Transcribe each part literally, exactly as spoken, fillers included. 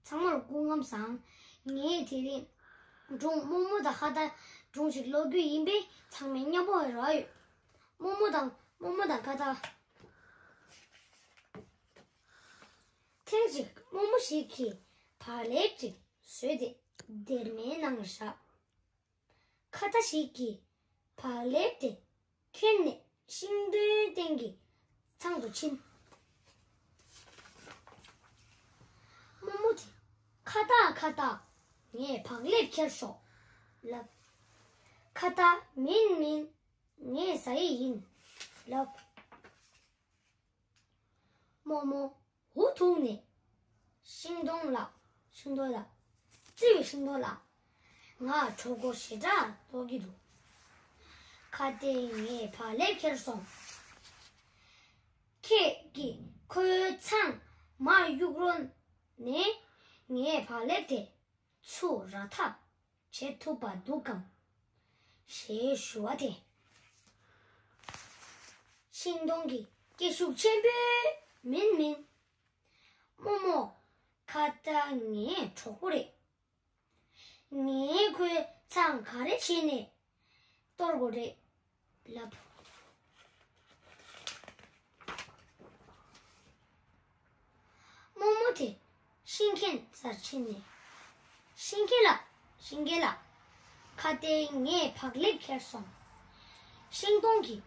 ཚང་མར་སྐུ་ཁམས་བཟང་། ངས་དེ་རིང་སྒྲུང་རྨོ་མོ་དང་ཁ་བརྡ་སྒྲུང་ཞིག་ཀློག་རྒྱུ་ཡིན་པས་ཚང་མས་མཉམ་པོ་རོལ་ཡོད། རྨོ་མོ་དང་རྨོ་མོ་དང་ཁ་བརྡ། ཐེངས་ཤིག་རྨོ་མོ་ཞིག་གིས་བག་ལེབ་ཅིག་བཟོས་ཏེ་སྡེར་མའི་ནང་བཞག་ཁ་བརྡ་ཞིག་གིས་བག་ལེབ་དེ་ཁྱེར་ནས་ཤིང་སྡོང་སྟེང་གི་ཚང་དུ་ཕྱིན། རྨོ་མོ་དེས། ཁ་བརྡ་ཁ་བརྡ། ངས་བག་ལེབ་ཁྱེར་སོང་། ལབ། ཁ་བརྡ། མིན་མིན། ངས་ཟ་ཡི་ཡིན། ལབ། རྨོ་མོ་འུ་ཐུག་ནས། ཤིང་སྡོང་ལགས། ཤིང་སྡོང་ལགས། བརྩེ་བའི་ཤིང་སྡོང་ལགས། ང་གྲོགས་པོ་ཞེ་དྲག་ལྟོགས་ཀྱི་འདུག་ཁ་བརྡས་ངས་བག་ལེབ་ཁྱེར་སོང་། ཁྱེད་ཀྱིས་ཁོའི་ཚང་མར་གཡུག་རོགས་ནས་ངའི་བག་ལེབ་དེ་ཚུར་རག་ཐབས་བྱེད་ཐུབ་པ་འདུག་གམ། ཞེས་ཞུ་བ་དེ། ཤིང་སྡོང་གིས་སྐད་ཤུགས་ཆེན་པོས། མིན་མིན། རྨོ་མོ། ཁ་བརྡ་ངའི་གྲོགས་པོ་རེད། ངས་ཁོའི་ཚང་ག་རེ་བྱས་ནས་གཏོར་དགོས་རེད། ལབ། རྨོ་མོ་དེས་ཤིང་མཁན་སར་ཕྱིན་ནས། ཤིང་མཁན་ལགས། ཤིང་མཁན་ལགས། ཁ་བརྡས་ངས་བག་ལེབ་ཁྱེར་སོང་། ཤིང་སྡོང་གིས་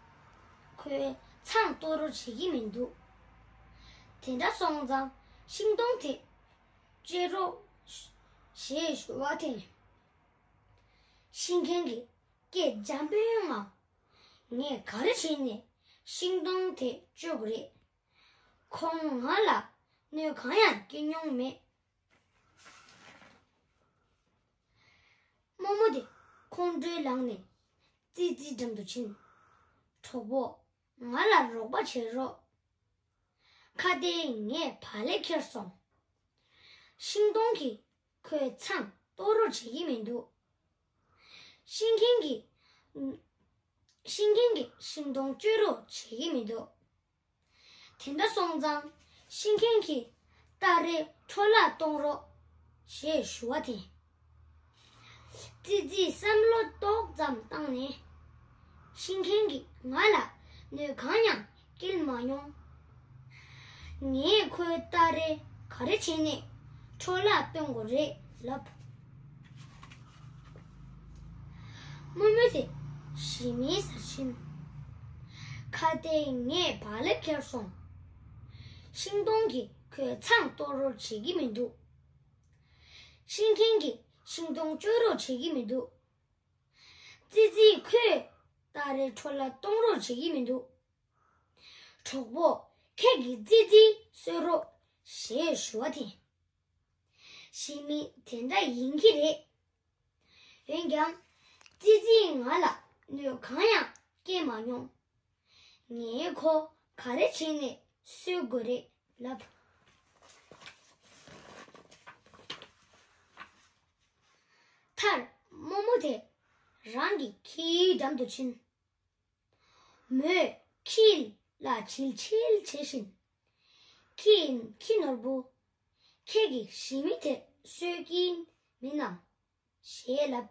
ཁོའི་ཚང་གཏོར་རོགས་བྱེད་ཀྱི་མི་འདུག་དེ་འདྲ་སོང་ཙང་ཤིང་སྡོང་དེ་བཅད་རོགས་ཞེས་ཞུ་བ་དེ། ཤིང་མཁན་གྱིས་སྐད་འཇམ་པོའི་ངང་། ངས་ག་རེ་བྱས་ནས་ཤིང་སྡོང་དེ་གཅོད་དགོས་རེད། ཁོང་ང་ལ་གནོད་གང་ཡང་སྐྱེལ་མྱོང་མེད། རྨོ་མོ་དེ་ཁོང་ཁྲོའི་ལངས་ནས་ཙི་ཙིའི་འགྲམ་དུ་ཕྱིན། གྲོགས་པོ། ང་ལ་རོགས་པ་བྱེད་རོགས། ཁ་བརྡས་ངས་བག་ལེབ་ཁྱེར་སོང་། ཤིང་སྡོང་གིས་ཁོའི་ཚང་གཏོར་རོགས་བྱེད་ཀྱི་མི་འདུག་ཤིང་མཁན་གྱིས། ཤིང་མཁན་གྱིས་ཤིང་སྡོང་གཅོད་རོགས་བྱེད་ཀྱི་མི་འདུག་དེ་འདྲ་སོང་ཙང་ཤིང་མཁན་གྱིས་སྟ་རེ་འཕྲོ་བརླག་གཏོང་རོགས་ཞེས་ཞུ་བ་དེ། ཙི་ཙིས་བསམ་བློ་ཏོག་ཙམ་བཏང་ནས། ཤིང་མཁན་གྱིས་ང་ལ་གནོད་གང་ཡང་སྐྱེལ་མ་མྱོང་། ངས་ཁོའི་སྟ་རེ་ག་རེ་བྱས་ནས་འཕྲོ་བརླག་གཏོང་དགོས་རེད་ལབ། རྨོ་མོ་དེ་ཞི་མིའི་སར་ཕྱིན། ཁ་བརྡས་ངས་བག་ལེབ་ཁྱེར་སོང་། ཤིང་སྡོང་གིས་ཁོའི་ཚང་གཏོར་རོགས་བྱེད་ཀྱི་མི་འདུག་ཤིང་མཁན་གྱིས་ཤིང་སྡོང་གཅོད་རོགས་བྱེད་ཀྱི་མི་འདུག་ཙི་ཙིས་ཁོའི་སྟ་རེ་འཕྲོ་བརླག་གཏོང་རོགས་བྱེད་ཀྱི་མི་འདུག་གྲོགས་པོ། ཁྱེད་ཀྱིས་ཙི་ཙི་གསོད་རོགས་ཞེས་ཞུ་བ་དེ། ཞི་མི་དེ་འདྲ་ཡིན་གྱི་རེད། འོན་ཀྱང་། ཙི་ཙིས་ང་ལ་གནོད་གང་ཡང་སྐྱེལ་མ་མྱོང་། ངས་ཁོ་ག་རེ་བྱས་ནས་གསོད་དགོས་རེད་ལབ། མཐར་རྨོ་མོ་དེ་རང་གི་ཁྱིའི་འགྲམ་དུ་ཕྱིན། མོས་ཁྱི་ལ་བྱིལ་བྱིལ་བྱེད་བཞིན། ཁྱི་ཁྱི་ནོར་བུ། ཁྱེད་ཀྱིས་ཞི་མི་དེ་གསོད་ཀྱིན་མིན་ནམ། ཞེས་ལབ།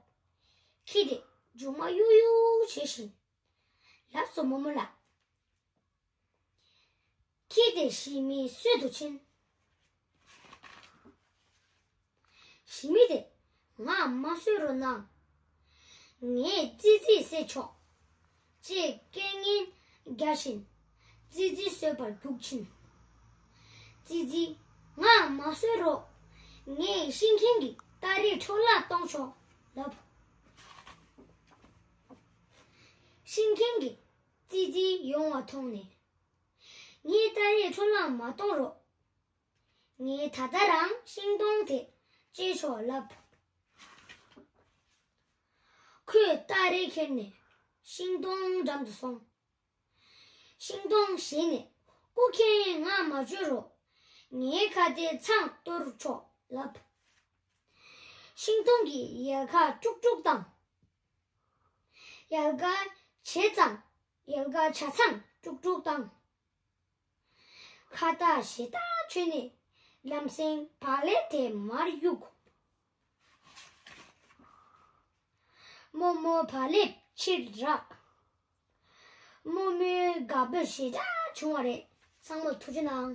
ཁྱི་དེ་མཇུག་མ་གཡུག་གཡུག་བྱེད་བཞིན། ལགས་སོ་རྨོ་མོ་ལགས། ཁྱི་དེ་ཞི་མི་གསོད་དུ་ཕྱིན། ཞི་མི་དེ་ང་མ་གསོད་རོགས་གནང་། ངས་ཙི་ཙི་བསད་ཆོག་ཅེས་སྐད་ངན་རྒྱག་བཞིན་ཙི་ཙི་གསོད་པར་རྒྱུགས་ཕྱིན། ཙི་ཙི། ང་མ་གསོད་རོགས། ངས་ཤིང་མཁན་གྱི་སྟ་རེ་འཕྲོ་བརླག་གཏོང་ཆོག་ལབ། ཤིང་མཁན་གྱིས་ཙི་ཙི་ཡོང་བ་མཐོང་ནས། ངའི་སྟ་རེ་འཕྲོ་བརླག་མ་གཏོང་རོགས། ངས་ད་ལྟ་རང་ཤིང་སྡོང་དེ་བཅད་ཆོག་ལབ། ཁོས་སྟ་རེ་ཁྱེར་ནས་ཤིང་སྡོང་འགྲམ་དུ་སོང་། ཤིང་སྡོང་ཞལ་ནས་སྐུ་མཁྱེན། ང་མ་བཅོས་རོགས། ངའི་ཁ་བརྡའི་ཚང་གཏོར་ཆོག་ལབ། ཤིང་སྡོང་གིས་ཡལ་ག་དཀྲུག་དཀྲུག་བཏང་། ཡལ་ག་བྱས་ཙང་། ཡལ་ག་ཆ་ཚང་དཀྲུག་དཀྲུག་བཏང་། ཁ་བརྡ་ཞེ་དྲག་ཁྱོན་ནས་ ལམ་སེང་བག་ལེབ་དེ་མར་གཡུགས། རྨོ་མོ་བག་ལེབ་ཕྱིར་རག་རྨོ་མོའི་དགའ་སྤྲོ་ཞེ་དྲག་བྱུང་བ་རེད། ཚང་མ་ཐུགས་རྗེ་གནང་།